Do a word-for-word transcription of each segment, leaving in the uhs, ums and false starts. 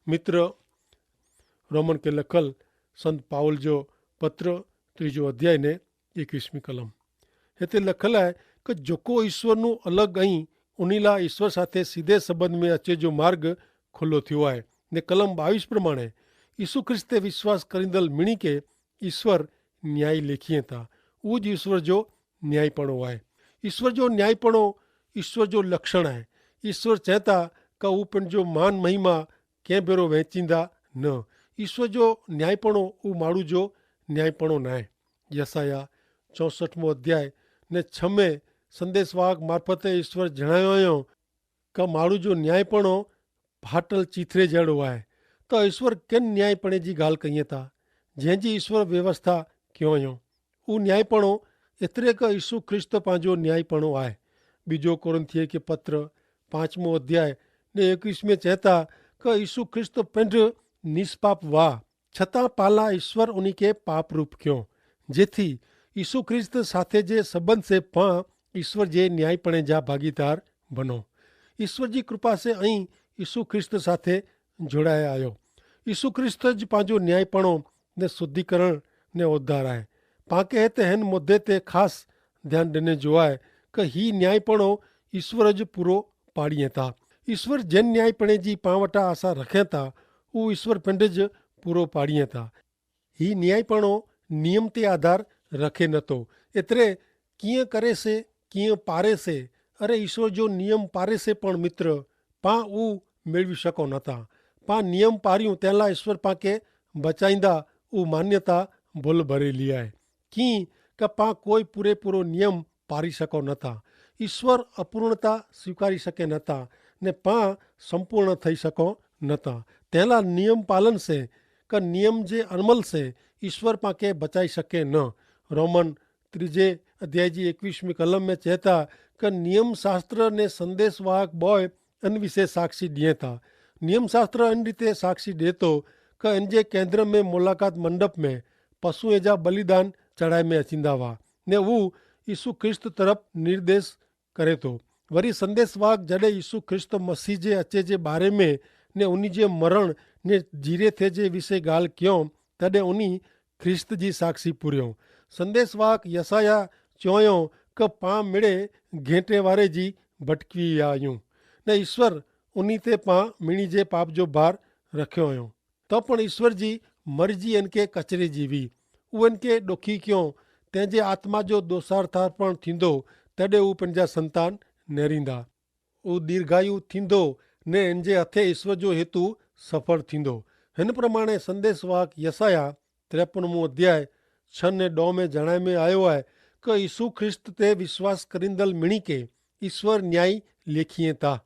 મિત્ર, રોમન કે લખલ સંત પાઉલ જો પત્ર ત્રીજો અધ્યાય ને એકવીસમી કલમ હેતે લખલ હૈ, કે જોકો ઈસ્વરનું અલગ અહીં ઉનીલા ઈસ્વર સાથે સીધે સંબંધ મેં અચ્છે જો માર્ગ ખુલ્લો થયો હૈ. ને કલમ બાવીસ પ્રમાણે ઈસુ ખ્રિસ્તે વિશ્વાસ કરીંદલ મિણી કે ઈસ્વર ન્યાયી લેખીએ તા. ઉજ ઈસ્વર જો ન્યાયીપણો આય. ઈસ્વર જો ન્યાયીપણો ઈસ્વર જો લક્ષણ આય. ઈસ્વર ચેતા કે ઉપને જો મહાન મહિમા કેહ ભેરો વહેંચીંદા ન. ઈસ્વર જો ન્યાયીપણો ઉ માડૂ જો ન્યાયીપણો નાય. યસાયાહ ચોસઠમો અધ્યાય ને છમે સંદેસવાહક મારફતે ઈસ્વર જણાયો અયો કે માડૂ જો ન્યાયીપણો ફાટલ ચીથરે જેડો આય. તો ઈસ્વર કેન ન્યાયીપણે જી ગાલ કહિયે તા? જેન જી ઈસ્વર વ્યવસ્થા ક્યો અયો ઉહ ન્યાયીપણો એતરે કે ઈસુ ખ્રિસ્ત પાંજો ન્યાયીપણો આય. બીજો કોરિંથીય કે પત્ર પાંચમો અધ્યાય ને એકવીસ મેં ચેતા કે ઈસુ ખ્રિસ્ત પેંધ નિષ્પાપ વાહ, છતાં પાલા ઈસ્વર ઉની કે પાપરૂપ ક્યો, જેથી ઈસુ ખ્રિસ્ત સાથે જે સંબંધ સે પાં ઈસ્વર જે ન્યાયીપણે જા ભાગીદાર બનો. ઈસ્વર જી કૃપા સે અહીં ઈસુ ખ્રિસ્ત સાથે જોડાયા આયો. ઈસુ ખ્રિસ્ત જ પાંજો ન્યાયીપણો ને શુદ્ધિકરણ ને ઉદ્ધાર આય. પાંકે હૈ તે હેન મુદ્ધે તે ખાસ ધ્યાન દેને જોવાય કે હી ન્યાયીપણો ઈસ્વર જ પૂરો પાડિયે તા. ઈસ્વર જેન ન્યાયીપણે જી પાંવટા આશા રખે તા ઉ ઈસ્વર પેંધ જ પૂરો પાડિયે તા. હી ન્યાયીપણો નિયમ તે આધાર રખે નતો. એતરે કિયાં કરે સે કિયાં પારે સે? અરે ઈસ્વર જો નિયમ પારે સે પણ મિત્ર, પાં ઉ મેળવી શકો નતા. પાં નિયમ પાર્યું તેલા ઈસ્વર પાંકે બચાઈંદા ઉ માન્યતા ભલ ભરેલી આય. કિં કે પાં કોઈ પૂરેપૂરો નિયમ પારી શકો નતા. ઈસ્વર અપૂર્ણતા સ્વીકારી શકે નતા ને પાં સંપૂર્ણ થઈ શકો નતા. તેલા નિયમ પાલન સે કે નિયમ જે અનમલ સે ઈસ્વર પાંકે બચાઈ શકે ન. રોમન ત્રીજે અધ્યાય જી એકવીસમી કલમ મેં ચેતા કે નિયમશાસ્ત્ર ને સંદેસવાહક બોય અન વિશે સાક્ષી દિયે તા. નિયમશાસ્ત્ર અન રીતે સાક્ષી દેતો કે અન જે કેન્દ્ર મેં મુલાકાત મંડપ મેં પશુએ જા બલિદાન ચઢાઈ મેં અચિંદા વા ને ઉહ ઈસુ ખ્રિસ્ત તરફ નિર્દેશ કરે તો. વરી સંદેસવાહક જડે ઈસુ ખ્રિસ્ત મસીહ જે અચ્છે જે બારે મેં ને ઉની જે મરણ ને જીરે થે જે વિશે ગાલ ક્યો તદે ઉની ખ્રિસ્ત જી સાક્ષી પૂર્યો. સંદેસવાહક યસાયાહ ચોંયો કે પાં મેળે ઘેંટે વારે જી ભટકી આયું ને ઈસ્વર ઉની તે પાં મિણી જે પાપ જો ભાર રખ્યો અયો. તો પણ ઈસ્વર જી મરજી એન કે કચરે જીવી. ઉ એન કે ડોખી ક્યો તેન જે આત્મા જો દોષાર્થાર્પણ થીંદો તેડે ઉપને જા સંતાન નેરીંદા. ઉ દીર્ઘાયુ થીંદો ને એન જે હથે ઈસ્વર જો હેતુ સફળ થીંદો. હેન પ્રમાણે સંદેસવાહક યસાયાહ ત્રેપનમું અધ્યાય છન ને ડો મેં જણાય મેં આયો હૈ કે ઈસુ ખ્રિસ્ત તે વિશ્વાસ કરીંદલ મિણી કે ઈસ્વર ન્યાયી લેખીએ તા.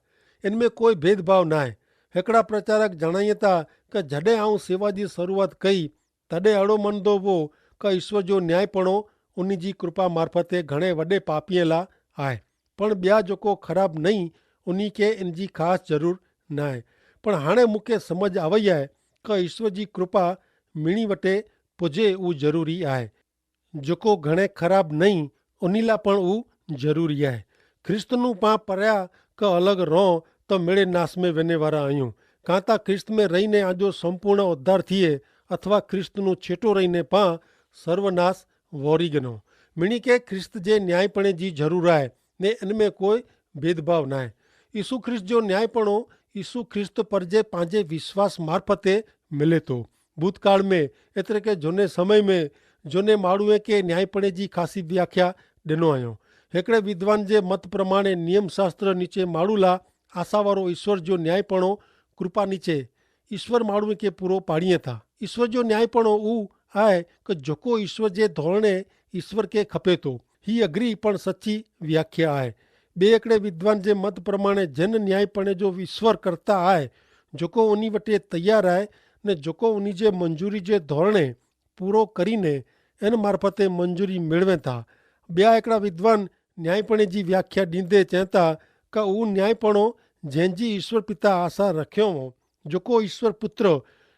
એન મેં કોઈ ભેદભાવ નાય. હેકડા પ્રચારક જણાયે તા કે જડે આઉં સેવા જી શરૂઆત કઈ તદે અડો મન દો વો કે ઈસ્વર જો ન્યાયીપણો ઉની જી કૃપા મારફતે ઘણે વડે પાપીએ લા આય. પણ બ્યા જોકો ખરાબ નહીં ઉની કે એન જી ખાસ જરૂર નાય. પણ હાણે મુકે સમજ આવય આય કે ઈસ્વર જી કૃપા મિણી વટે પુજે ઉ જરૂરી આય. જોકો ઘણે ખરાબ નહીં ઉની લા પણ ઉ જરૂરી આય. ખ્રિસ્તનું પાં પર્યા કે અલગ રોં તો મેળે નાસ મેં વેને વારા અયું. કાંતા ખ્રિસ્ત મેં રહીને આજો સંપૂર્ણ ઉદ્ધાર થિયે અથવા ખ્રિસ્તનું છેટો રહીને પાં સર્વનાસ વોરી ગનો. મિણી કે ખ્રિસ્ત જે ન્યાયીપણે જી જરૂર આય ને એન મેં કોઈ ભેદભાવ નાય. ઈસુ ખ્રિસ્ત જો ન્યાયીપણો ઈસુ ખ્રિસ્ત પર જે પાંજે વિશ્વાસ મારફતે મિલે તો. ભૂતકાળ મેં એતરે કે જોને સમય મેં જોને માણુએ કે ન્યાયીપણે જી ખાસી વ્યાખ્યા દેનો આયો. હેકડ઼ે વિદ્વાન જે મત પ્રમાણે નિયમશાસ્ત્ર નીચે માણુલા આશાવારો ઈસ્વર જો ન્યાયીપણો કૃપા નીચે ઈસ્વર માણુએ કે પૂરો પાણીએ થા. ઈસ્વર જો ન્યાયીપણો ઉ આય કે જોકો ઈસ્વર જે ધોરણે ઈસ્વર કે ખપે તો. હી અગ્રી પણ સચ્ચી વ્યાખ્યા આય. બે એકડે વિદ્વાન જે મત પ્રમાણે જેન ન્યાયીપણે જો ઈસ્વર કરતા આય જોકો ઉની વટે તૈયાર આય ને જોકો ઉની જે મંજૂરી જે ધોરણે પૂરો કરીને એન મારફતે મંજૂરી મેળવે થા. બ્યા એકડા વિદ્વાન ન્યાયીપણે જી વ્યાખ્યા દીંદે ચેંતા કે ઉ ન્યાયીપણો જેન જી ઈસ્વર પિતા આશા રખ્યો હો જોકો ઈસ્વર પુત્ર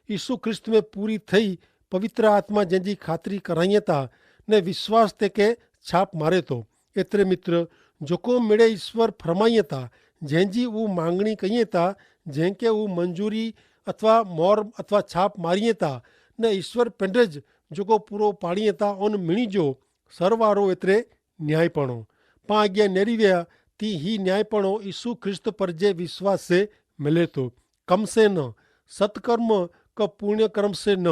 ઈસુ ખ્રિસ્ત મેં પૂરી થઈ પવિત્ર આત્મા જેન જી ખાતરી કરાઈ થા ને વિશ્વાસ તે કે છાપ મારે તો. એતરે મિત્ર જોકો મેળે ઈસ્વર ફરમાઈ થા જેન જી ઉ માંગણી કઈ થા જેન કે ઉ મંજૂરી અથવા મોર અથવા છાપ મારિયે તા, ને ઈસ્વર પેંડે જ જોકો પૂરો પાડિયે તા ઓન મિણી જો સરવારો એતરે ન્યાયીપણો. પાં આજ્ઞા નેરી વ્યા તી હી ન્યાયીપણો ઈસુ ખ્રિસ્ત પર જે વિશ્વાસ સે મિલે તો, કમ સે ન સત્કર્મ કા પૂર્ણ્યકર્મ સે ન.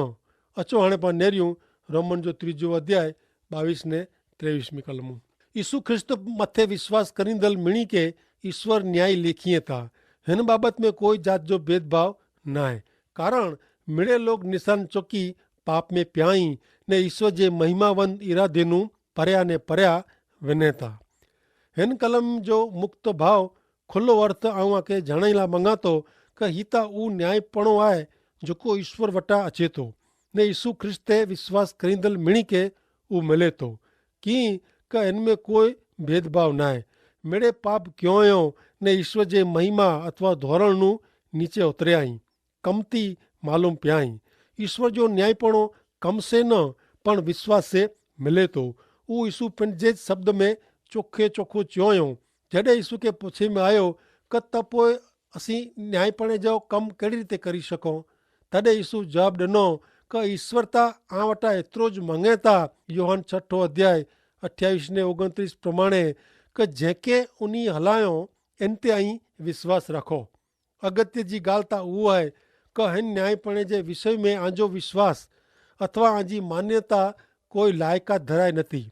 અચો હણે પાં નેર્યું રોમન જો ત્રીજો અધ્યાય બાવીસ ને ત્રેવીસ મી કલમું. ઈસુ ખ્રિસ્ત મતે વિશ્વાસ કરીંદલ મિણી કે ઈસ્વર ન્યાયી લેખીએ તા. હેન બાબત મેં કોઈ જાત જો ભેદભાવ નાય. કારણ મિડે લોગ નિશાન ચોકી પાપ મેં પ્યાઈ ને ઈસ્વર જે મહિમાવંદ ઇરાધેનું પર્યા ને પર્યા વેને તા. હેન કલમ જો મુક્ત ભાવ ખુલ્લો અર્થ આઉં આકે જણાઈલા મંગાતો કે હિતા ઉં ન્યાયીપણો આય જોકો ઈસ્વર વટા અચેતો ને ઈસુ ખ્રિસ્તે વિશ્વાસ કરીંદલ મિણી કે ઉં મિલે તો. કિંક કે એન મેં કોઈ ભેદભાવ નાય. મેડે પાપ ક્યોંયો ને ઈસ્વર જે મહિમા અથવા ધોરણનું નીચે ઉતર્યા હી. કમતી માલૂમ પ્યાઈ. ઈસ્વર જો ન્યાયીપણો કમ સે ન પણ વિશ્વાસ સે મિલે તો. ઉં ઈસુ પેંજે જ શબ્દ મેં ચોખે ચોખો ચ્યોંયો. જડે ઈસુ કે પછે મેં આયો કે તપોય અસી ન્યાયીપણે જો કમ કેડી રીતે કરી શકો? તદે ઈસુ જવાબ દનો કે ઈસ્વર તા આ વટા એતરો જ મંગેતા. યોહાન છઠો અધ્યાય અઠ્યાવીસ ને ઓગણત્રીસ પ્રમાણે કે જેંકે ઉની હલાયો એન તે અહીં વિશ્વાસ રાખો. અગત્ય જી ગાલ તા ઉવ હૈ કે હેન ન્યાયીપણે જે વિષય મેં આજો વિશ્વાસ અથવા આજી માન્યતા કોઈ લાયકાત ધરાય નથી.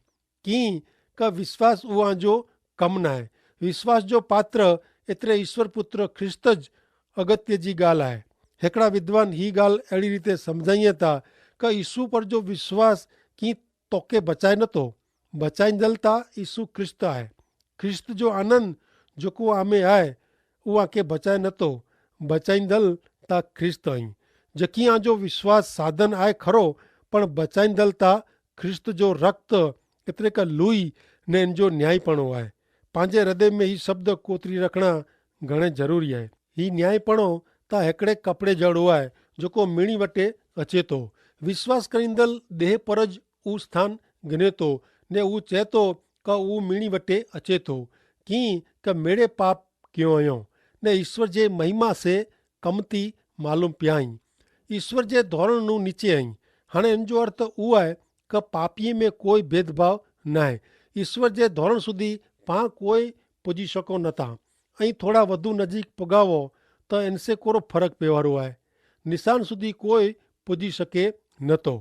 કિંક કે વિશ્વાસ ઉ આજો કમ નાય. વિશ્વાસ જો પાત્ર એતરે ઈસ્વર પુત્ર ખ્રિસ્ત જ અગત્ય જી ગાલ આય. હેકડા વિદ્વાન હી ગાલ એડી રીતે સમઝાઈ હતા કે ઈસુ પર જો વિશ્વાસ કિંક તોકે બચાઈ નતો. બચાઈ દલ તા ઈસુ ખ્રિસ્ત આય. ખ્રિસ્ત જો આનંદ જોકો આમે આય ઉઆ કે બચાઈ નતો. બચાઈ દલ તા ખ્રિસ્ત અહીં. જકી આજો વિશ્વાસ સાધન આય ખરો, પણ બચાઈ દલ તા ખ્રિસ્ત જો રક્ત એતરે કા લુઈ ને એન જો ન્યાયીપણો આય. પાંજે હૃદય મેં હી શબ્દ કોતરી રખણા ઘણે જરૂરી આય. હી ન્યાયીપણો તા હેકડ઼ે કપડ઼ે જડો આય જોકો મિણી વટે અચેતો. વિશ્વાસ કરીંદલ દેહ પર જ ઉ સ્થાન ગિનેતો ને ઉ ચેતો કા ઉ મિણી વટે અચેતો. કિંક કે મેડે પાપ ક્યો અયો ને ઈસ્વર જે મહિમા સે કમતી માલૂમ પ્યાઈ. ઈસ્વર જે ધોરણનું નીચે અહીં. હણે એન જો અર્થ ઉ આય કે પાપીએ મેં કોઈ ભેદભાવ નાય. ઈસ્વર જે ધોરણ સુધી પાં કોઈ પુજી શકો નતા. અહીં થોડા વધુ નજીક પગાવો તો એનસે કોરો ફરક પેવારો આય. નિશાન સુધી કોઈ પુજી શકે નતો.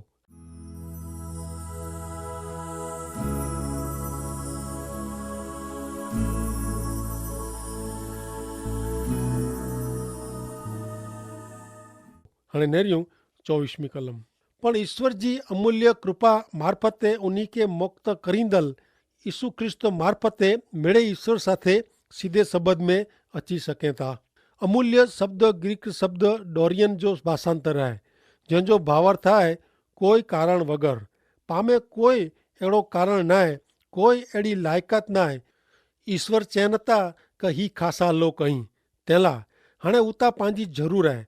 હણે નેર્યું ચોવીસ મી કલમ. પણ ઈસ્વર જી અમૂલ્ય કૃપા મારફતે ઉની કે મુક્ત કરીંદલ ઈસુ ખ્રિસ્ત મારફતે મેળે ઈસ્વર સાથે સીધે સબંદ મેં અચી સકેતા. અમૂલ્ય શબ્દ ગ્રીક શબ્દ ડોરિયન જો ભાષાંતર હૈ, જેન જો ભાવર થાય કોઈ કારણ વગર. પામે કોઈ એડો કારણ નાય, કોઈ એડી લાયકાત નાય. ઈસ્વર ચેનતા કે હી ખાસા લોક અહીં તેલા હણે ઉતા પાંજી જરૂર હૈ.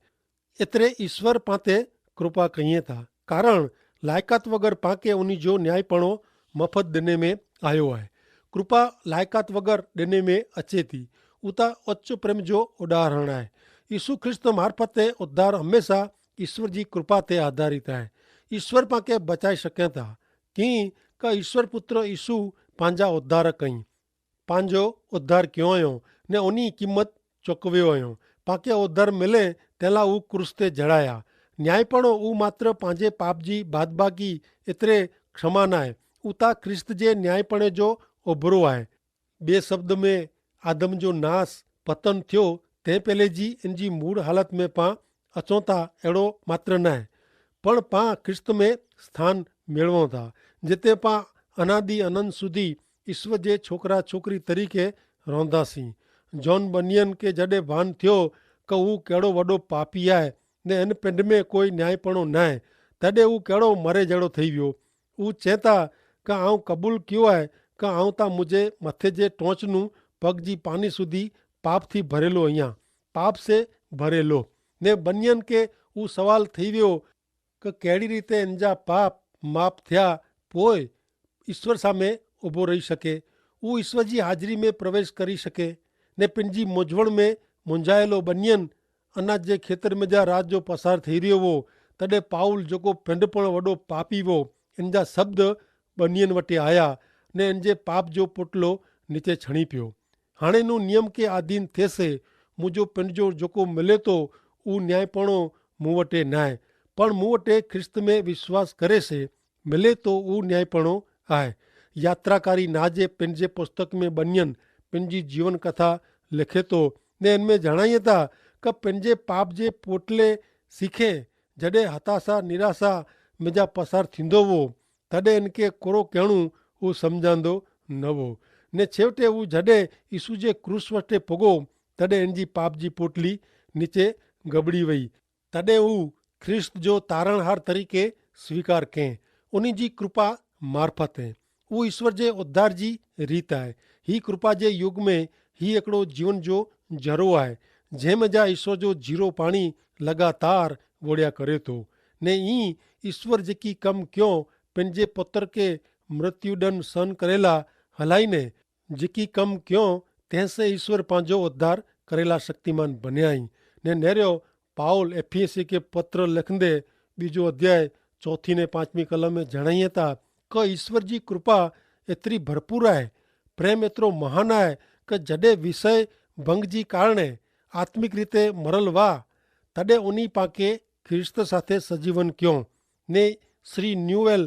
એતરે ઈસ્વર પાંતે કૃપા કહિયે થા, કારણ લાયકાત વગર પાંકે ઉની જો ન્યાયીપણો મફત દેને મેં આયો હૈ. કૃપા લાયકાત વગર દેને મેં અચે થી. ઉતા ઓચ્ચ પ્રેમ જો ઉદાહરણ હૈ. ઈસુ ખ્રિસ્ત મારફતે ઉદ્ધાર હમેંશા ઈસ્વર જી કૃપા તે આધારિત હૈ. ઈસ્વર પાંકે બચાઈ શક્યા થા. કિંક કા ઈસ્વર પુત્ર ઈસુ પાંજા ઉદ્ધારક અહીં. પાંજો ઉદ્ધાર ક્યો અયો ને ઉની કિંમત ચોકવ્યો અયો. પાંકે ઉદ્ધાર મિલે તેલા ઉ ક્રૂસ તે જડાયા. ન્યાયીપણો ઉ માત્ર પાંજે પાપજી બાદબાકી એતરે ક્ષમા નાય. ઉતા ખ્રિસ્ત જે ન્યાયીપણે જો ઉભરો આય. બે શબ્દ મેં આદમ જો નાસ પતન થ્યો તે પહેલે જી એનજી મૂળ હાલત મેં પાં અચોતા એડો માત્ર નાય, પણ પાં ખ્રિસ્ત મેં સ્થાન મેળવો થા, જેતે પાં અનાદિ અનંત સુધી ઈસ્વ જે છોકરા છોકરી તરીકે રોંધા સી. જોન બનિયન કે જડે ભાન થ્યો કે ઉં કેડો વડો પાપી આય ને એન પેંડ મેં કોઈ ન્યાયીપણો નાય, તદે ઉં કેડો મરે જેડો થઈ વ્યો. ઉં ચેતા કે આઉં કબૂલ ક્યો આય કે આઉં તા મુઝે મથે જે ટોંચનું પગ જી પાની સુધી પાપ થી ભરેલો અહિયા, પાપ સે ભરેલો. ને બનિયન કે ઉં સવાલ થઈ વ્યો કે કેડી રીતે એનજા પાપ માફ થ્યા પોય ઈસ્વર સામે ઉભો રહી શકે, ઉં ઈસ્વર જી હાજરી મેં પ્રવેશ કરી શકે? ને પેનજી મોજવણ મેં મુંજાયેલો બનિયન અનાજ જે ખેતર મેં જા રાત જો પસાર થઈ રહ્યો વો, તદે પાઉલ જોકો પેંધ પણ વડો પાપી વો, એન જા શબ્દ બનિયન વટે આયા, ને એન જે પાપ જો પોટલો નીચે છણી પ્યો. હાણે નું નિયમ કે આધીન થેસે, મુજો પેંધ જો જોકો મિલે તો ઉ ન્યાયીપણો મું વટે નાય, પણ મું વટે ખ્રિસ્ત મેં વિશ્વાસ કરે સે, મિલે તો ઉ ન્યાયીપણો આય. યાત્રાકારી નાજે પેનજે પુસ્તક મેં બન્યન પેનજી જીવન કથા લેખે તો, ને એન મેં જણાયે તા કે પેનજે પાપ જે પોટલે સીખે, જડે હતાશા નિરાશા મેં જા પસાર થીંદો વો, તદે એન કે કોરો કહેણું ઉ સમઝાંદો નવો. ને છેવટે ઉ જડે ઈસુ જે ક્રૂસ વટે પગો, તદે એન જી પાપ જી પોટલી નીચે ગબડી વય. તદે ઉ ખ્રિસ્ત જો તારણહાર તરીકે સ્વીકાર કહેં, ઉની જી કૃપા મારફત હૈ. ઉ ઈસ્વર જે ઉદ્ધાર જી રીત આય. હી કૃપા જે યુગ મેં હી એકડો જીવન જો જરો આય, જેમ જા ઈસ્વર જો જીરો પાણી લગાતાર વોડ્યા કરે તો. ને ઈ ઈસ્વર જેકી કમ ક્યો પેનજે પત્ર કે મૃત્યુદન સન કરેલા હલાઈ ને, જેકી કમ ક્યો તેસે ઈસ્વર પાંજો ઉદ્ધાર કરેલા શક્તિમાન બન્યાઈ. ને નેર્યો પાઉલ એફિયસી કે પત્ર લેખંદે બીજો અધ્યાય ચોથી ને પાંચમી કલમે જણાઈ હતા, કે ઈસ્વર જી કૃપા એતરી ભરપૂર આય, પ્રેમ એતરો મહાન આય, કે જડે વિષય ભંગ જી કારણે આત્મિક રીતે મરલ વા, તદે ઉની પાંકે ખ્રિસ્ત સાથે સજીવન ક્યો. ને શ્રી ન્યૂવેલ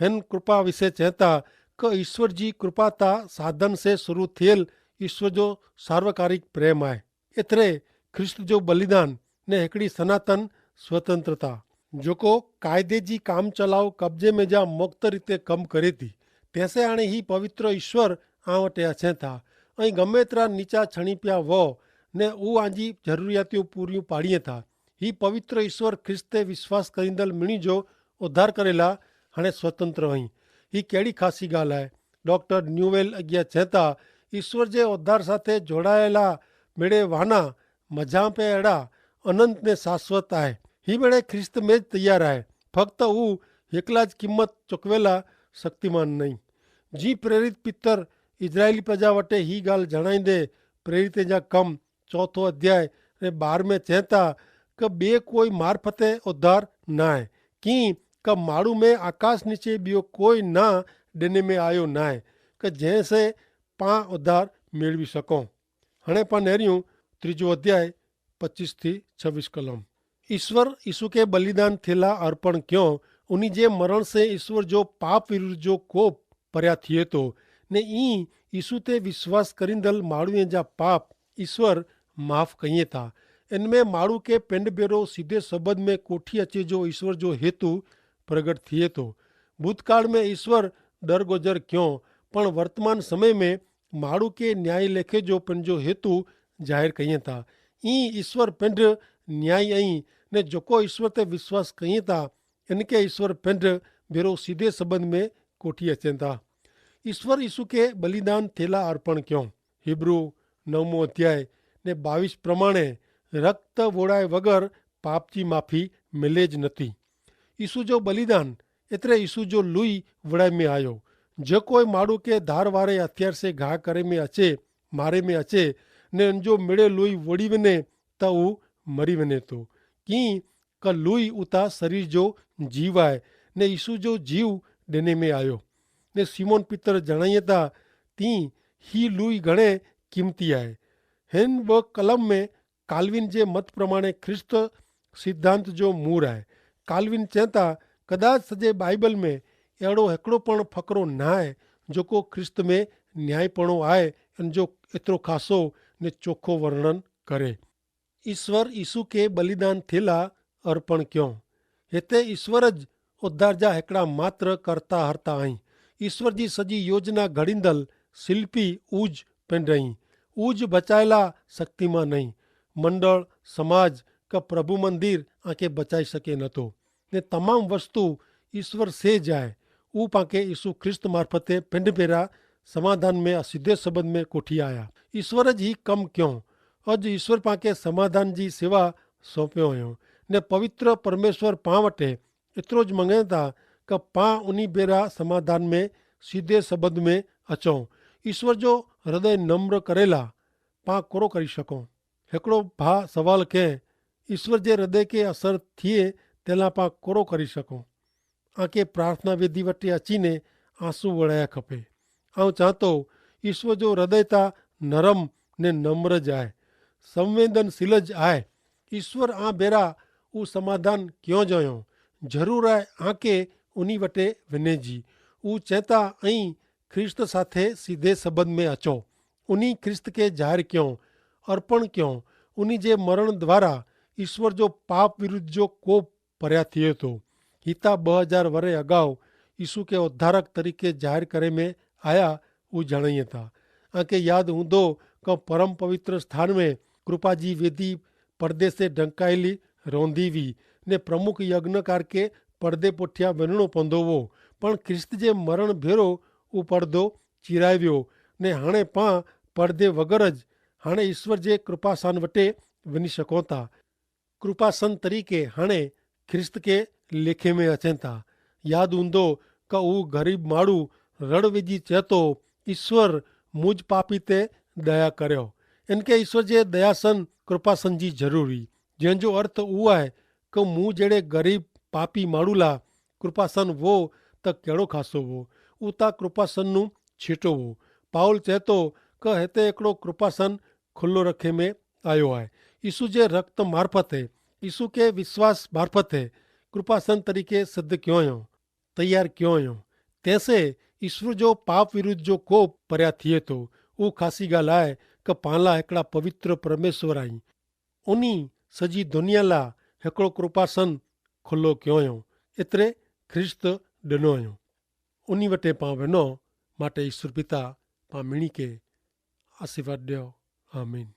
હેન કૃપા વિશે ચેતા, કે ઈસ્વર જી કૃપા તા સાધન સે શરૂ થેલ ઈસ્વર જો સાર્વકારિક પ્રેમ આય. એતરે ખ્રિસ્ત જો બલિદાન ને હેકડી સનાતન સ્વતંત્રતા, જોકો કાયદે જી કામ ચલાવ કબજે મેં જા મુક્ત રીતે કમ કરે તી, તેસે આણે હી પવિત્ર ઈસ્વર આ વટે અછે થા. અહીં ગમે તરા નીચા છણી પ્યા વો ને ઉ આજી જરૂરિયાતિઓ પૂરી પાડીએ થા. હી પવિત્ર ઈસ્વર ખ્રિસ્તે વિશ્વાસ કરીંદલ મિણી જો ઉદ્ધાર કરેલા હણે સ્વતંત્ર અહીં. હી કેડી ખાસી ગાલ આય? ડોક્ટર ન્યૂવેલ અગિયા ચેતા, ઈસ્વર જે ઉદ્ધાર સાથે જોડાયેલા મેળે વાના મજા પે એડા અનંતને શાશ્વત આય. હી મેળે ખ્રિસ્ત મેં જ તૈયાર આય. ફક્ત ઉ હેકલા જ કિંમત ચોકવેલા શક્તિમાન નહીં. જી પ્રેરિત પિતર ઇઝરાયેલી પ્રજા વટે હી ગાલ જણાઈ દે, પ્રેરિતે જા કમ ચોથો અધ્યાય ને બાર મેં ચેતા, કે બે કોઈ મારફતે ઉદ્ધાર નાય, કિંક માડૂ મેં આકાશ નીચે બિયો કોઈ ના દેને મેં આયો નાય, કે જેસે પાં ઉદ્ધાર મેળવી શકો. હણે પાં નેર્યું ત્રીજો અધ્યાય પચ્ચીસ થી છવીસ કલમ. ઈસ્વર ઈસુ કે બલિદાન થેલા અર્પણ ક્યો, ઉની જે મરણ સે ઈસ્વર જો પાપ વિરુદ્ધ જો કોપ પર્યા થિયે તો, ને ઈ ઈસુ તે વિશ્વાસ કરીંદલ માડૂએ જા પાપ ઈસ્વર માફ કહિયે તા. એન મેં માડૂ કે પેંડ ભેરો સીધે સબંદ મેં કોઠી અચે જો ઈસ્વર જો હેતુ પ્રગટ થિયે તો. ભૂતકાળ મેં ઈસ્વર દરગોજર ક્યો, પણ વર્તમાન સમય મેં માડૂ કે ન્યાયી લેખે જો પેંડ જો હેતુ જાહેર કહિયે તા. ઈ ઈસ્વર પેંડ ન્યાયી અહીં, ને જોકો ઈસ્વર તે વિશ્વાસ કહિયે તા એન કે ઈસ્વર પેંડ ભેરો સીધે સબંદ મેં કોઠી અચે તા. ઈસ્વર ઈસુ કે બલિદાન થેલા અર્પણ ક્યો. હિબ્રૂ નવમો અધ્યાય ને બાવીસ પ્રમાણે, રક્ત વોડાય વગર પાપજી માફી મેલે જ નથી. ઈસુ જો બલિદાન એતરે ઈસુ જો લુઈ વડાઈ મેં આયો. જે કોઈ માડૂ કે ધારવારે હથિયાર સે ઘા કરે મેં અચે, મારે મેં અચે, ને જો મેળે લુઈ વડી વને, તા ઉ મરી વને તો. કિંક લુઈ ઉતા શરીર જો જીવ આય, ને ઈસુ જો જીવ દેને મેં આયો. ને સિમોન પિતર જણાયે તા, તી હી લુઈ ઘણે કિંમતી આય. હેન વ કલમ મેં કાલ્વિન જે મત પ્રમાણે ખ્રિસ્ત સિદ્ધાંત જો મૂર આય. કાલ્વિન ચેતા, કદાચ સજે બાઈબલ મેં એડો હેકડો પણ ફકરો નાય જોકો ખ્રિસ્ત મેં ન્યાયીપણો આય, અને જો એતરો ખાસો ને ચોખો વર્ણન કરે. ઈસ્વર ઈસુ કે બલિદાન થેલા અર્પણ ક્યો. હેતા ઈસ્વર જ ઉદ્ધાર જા હેકડા માત્ર કરતા હરતા અહીં. ઈસ્વર જી સજી યોજના ઘડીંદલ શિલ્પી ઉજ પેંડ અહીં. ઉજ બચાયેલા શક્તિમાં નહીં. મંડળ, સમાજ કે પ્રભુ મંદિર આંકે બચાઈ શકે નતો. ને તમામ વસ્તુ ઈસ્વર સે જાય. ઉપાંકે ઈસુ ખ્રિસ્ત મારફતે પેંડ પેરા સમાધાન મેં અસિધ્ય સંબંધ મેં કોઠી આયા. ઈસ્વર જ હી કમ ક્યો. અજ ઈસ્વર પાંકે સમાધાન જી સેવા સોંપ્યો હોયો. ને પવિત્ર પરમેશ્વર પાં વટે એતરો જ મંગેતા કે પાં ઉની ભેરા સમાધાન મેં સીધે સંબંધ મેં અચો. ઈસ્વર જો હૃદય નમ્ર કરેલા પાં કોરો કરી શકો? હેકડો ભા સવાલ કે, ઈસ્વર જે હૃદય કે અસર થિયે તેલા પાં કોરો કરી શકો? આંકે પ્રાર્થના વેદી વટે અચીને આંસુ વળાયા ખપે. આઉં ચાંતો ઈસ્વર જો હૃદય તા નરમ ને નમ્ર જ આય, સંવેદનશીલ જ આય. ઈસ્વર આં ભેરા ઉં સમાધાન ક્યો જયો જરૂર આય. આંકે ઉની વટે વિને જી ઉં ચેતા અહીં ખ્રિસ્ત સાથે સીધે સંબંધ મેં અચો. ઉની ખ્રિસ્ત કે જાહેર ક્યો, અર્પણ ક્યો. ઉની જે મરણ દ્વારા ઈસ્વર જો પાપ વિરુદ્ધ જો કોપ પર્યા થિયે તો. હિતા બહ હજાર વરે અગાઉ ઈસુ કે ઉદ્ધારક તરીકે જાહેર કરે મેં આયા ઉજાણાઈ થા. આંકે યાદ હૂંદો કે પરમ પવિત્ર સ્થાન મેં કૃપાજી વેદી પરદેસે ઢંકાયેલી રોંધી વી ને પ્રમુખ યજ્ઞ કારકે પડદે પોઠ્યા વેનણો પંધો વો. પણ ખ્રિસ્ત જે મરણ ભેરો ઉપડદો ચિરાવ્યો ને હાણે પાં પડદે વગર જ હાણે ઈસ્વર જે કૃપાસાન વટે વેની શકોતા. કૃપાસન તરીકે હાણે ખ્રિસ્ત કે લેખે મેં અચેતા. યાદ ઉંદો કે ઉં ગરીબ માડૂ રડવેજી ચેતો, ઈસ્વર મુજ પાપી તે દયા કર્યો. એન કે ઈસ્વર જે દયાસન કૃપાસન જી જરૂરી જેન જો અર્થ ઉઆ હૈ કે મું જેડ઼ે ગરીબ પાપી માડૂલા કૃપાસન વો તો કેડો ખાસો વો? ઉતા કૃપાસન નું છીટો વો. પાઉલ ચેતો કે હેતે એકડો કૃપાસન ખુલ્લો રખે મેં આયો હૈ. ઈસુ જે રક્ત મારફત હૈ, ઈસુ કે વિશ્વાસ મારફત હૈ કૃપાસન તરીકે સિદ્ધ ક્યો હૈ, તૈયાર ક્યો હૈ. તેસે ઈસુ જો પાપ વિરુદ્ધ જો કોપ પર્યા થિયે તો ઉં ખાસી ગાલ આય કે પાંલા હેકડા પવિત્ર પરમેશ્વર આઈ ઉની સજી દુનિયા લા હેકડો કૃપાસન ખુલ્લો ક્યો હૈ. એતરે ખ્રિસ્ત ડનો હૈ. ઉની વટે પાં વેનો માટે ઈસુ પિતા પાં મિણી કે આશીર્વાદ દ્યો. આમીન.